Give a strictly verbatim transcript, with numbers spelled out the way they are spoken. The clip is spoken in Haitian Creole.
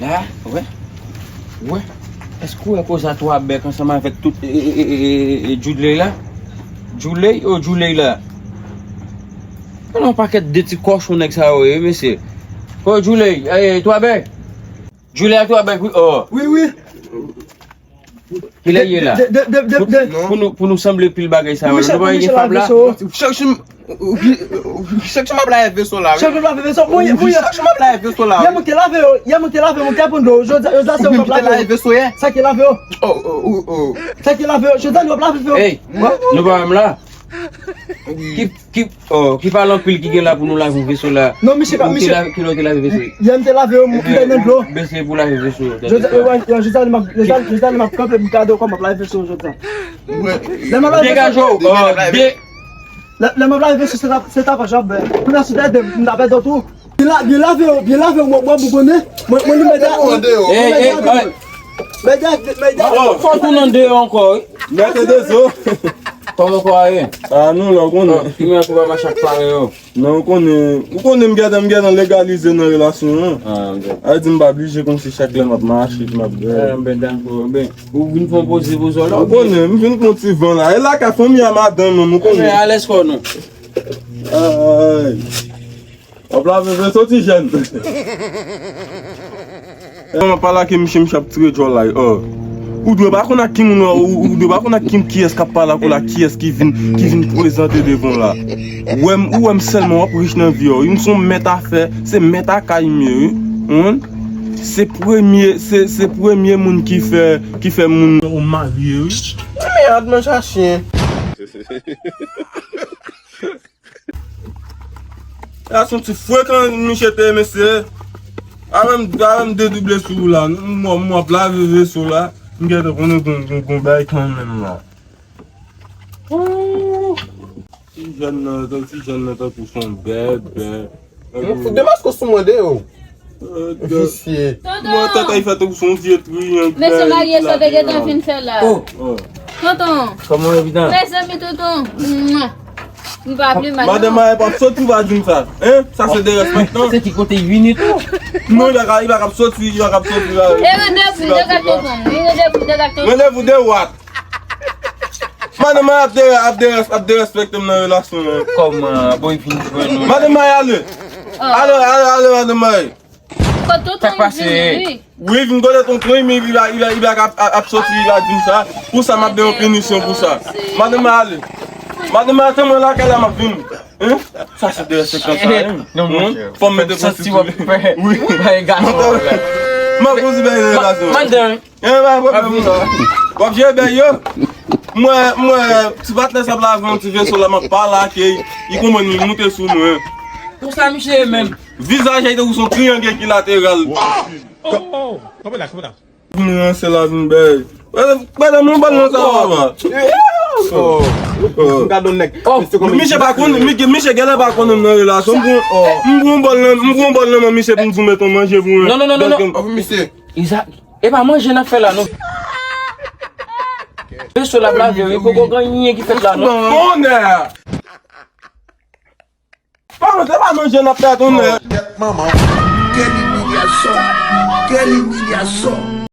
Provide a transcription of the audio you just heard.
La, wè. Wè. Èske w wè koza twa bèk ansanm avèk tout e, e, e, e, e, e, Djouley la? Djouley o Djouley la? Nan yon pakèt de ti kòchon nèg sa yo ye, mesye. Ko Djouley, e, twa bèk. Djouley ak twa bèk, wi, o. Wi, wi. Kilè ye la? De, de, de, de, de. Pou nou, pou nou sanble pil bagay sa yo. Wi, nou pa gen fab la. Chak jou, chak jou m ap lave veso la, wi. Chak jou m ap lave veso. Mwen, mwen, chak jou m ap lave veso la, wi. Yè mwen te lave yo, yè mwen te lave, mwen te pran dlo. Jodi a, jodi a se ou k ap lave yo. Sa ki lave yo. Oh, oh, oh, oh. Sa ki lave yo. Jodi a nou ap lave yo. Ey, nou pa menm la. Ki, ki, oh, ki pale anpil ki gen la pou nou lave veso la. Non, misye pa, misye. Kilè w te lave veso? Yè m te lave yo, m te nan dlo. Bese pou lave veso. Jodi a, jodi a, jodi a, m ap, jodi a, jodi a, m ap kanpe, m gade w kòman m ap lave veso jodi a. Degaje w, oh, de- Lè, lè m ap lave veso, se ta, se ta pa jan bè. Kounye a si w te ede m, m ta pèdi w tou. Byen la, byen lave yo, byen lave yo, mwen, mwen, mwen konnen. Mwen, mwen li mèt a. Ey, ey, ey. Mèt a, mèt a. Oh, fò tounen deyò ankò, wi. Mèt de zo. Kòman kò a ye? Ah, nou la, ou konnen. Ki mèt kò a mache ak pare yo? Non, ou konnen, ou konnen m gentan, m gentan legalize nan relasyon an. Ah, ok. A di m pa blije kòmsi chak lè m ap mache, m ap bè. Ah, ben, dakò, ben. Ou vin fè yon poze pou zò la. Ou konnen, m vin pran ti van la. E lakay fanmi a madanm nan, ou konnen. Alèz kò nou. Ay. W ap lave veso ti jèn. Kòman pale ak misye, misye ap tire djòl la, oh. Ou dwe pa konn ak ki moun, ou, ou dwe pa konn ak ki, kiyès k ap pale ak ou la, kiyès ki vin, ki vin prezante devan w la. Ou wè m, ou wè m sèlman w ap rich nan vi a, wi. M se yon mèt afè, se mèt a kay m ye, wi. Ou konprann? Se premye, se, se premye moun ki fè, ki fè moun ou marye, wi. Mèd, manje a chen. A se yon ti frekan misye te ye, mesye. Avè m, avè m dedouble sou ou la. M, m, m ap lave veso la. M gentan konnen gon, gon, gon bagay kanmenm la. Ooh. Ti jèn nan, ti jèn nan tankou se yon bèbè. Mwen fout de maske sou mwen de yo. Visye. Tonton. Mwen tèt ay fè tankou se yon vye triyang. Mesye marye sa te gentan fin fè la. Oh. Tonton. Kòman w ye, Vidan? Mezanmi, tonton. Mwa. M pa vle mal. Madanm Maya p ap soti, pa di m sa. Hein? Sa se derespektan. Se ki kote l vini tou? Non, li pa ka, li pa ka soti, li pa ka soti la. E randevou de kat tonton. E randevou de kat tonton. Randevou de what? Madanm Maya ap de, ap de, ap derespekte m nan relasyon an. Kòman, boy vin jwenn ou? Madanm Maya ale. Ale, ale, ale, madanm Maya. Kote tonton vini, wi. Wi, vin kote tonton, men li pa, li pa, li pa ap, ap, ap soti, li pa di m sa. Pou sa, m ap de yon pinisyon pou sa. Madanm Maya ale. Madanm Maya, tann mwen lakay la, m ap vini. Hein? Sa se derespektan sa, hein? Non, monchè. Fò m mete pwositi. Wi. Bay gason la. M ap konsidere relasyon. Madanm. E pa pwoblèm non. W ap jere bèy yo? Mwen, mwen, ti patnè sa ap lave yon ti veso la, m ap pale ak li, li konprann li moute sou mwen. Pou sa misye ye menm? Vizaj li tankou se yon triyang ekilateral. Oh, oh, oh. Kanpe la, kanpe la. Vin ranse la, vin bèy. Gade, gade, mwen bal nan sa, papa. Oh. Oh. Gade yon nèg. Oh. Misye pa konn, mi-, misye genlè pa konn m nan relasyon. M pran, m pran bòl nan, m pran bòl nan men misye pou m di w met yon manje pou mwen. Non, non, non, non, non. Oh, misye. Iza, e pa manje n ap fè la, non. Mesye l ap lave, wi, poko gen anyen ki fèt la, non. Bonè! Pa manje, pa manje n ap fè, tonè. Oh, tèt manman. Quelle humiliation! Quelle humiliation!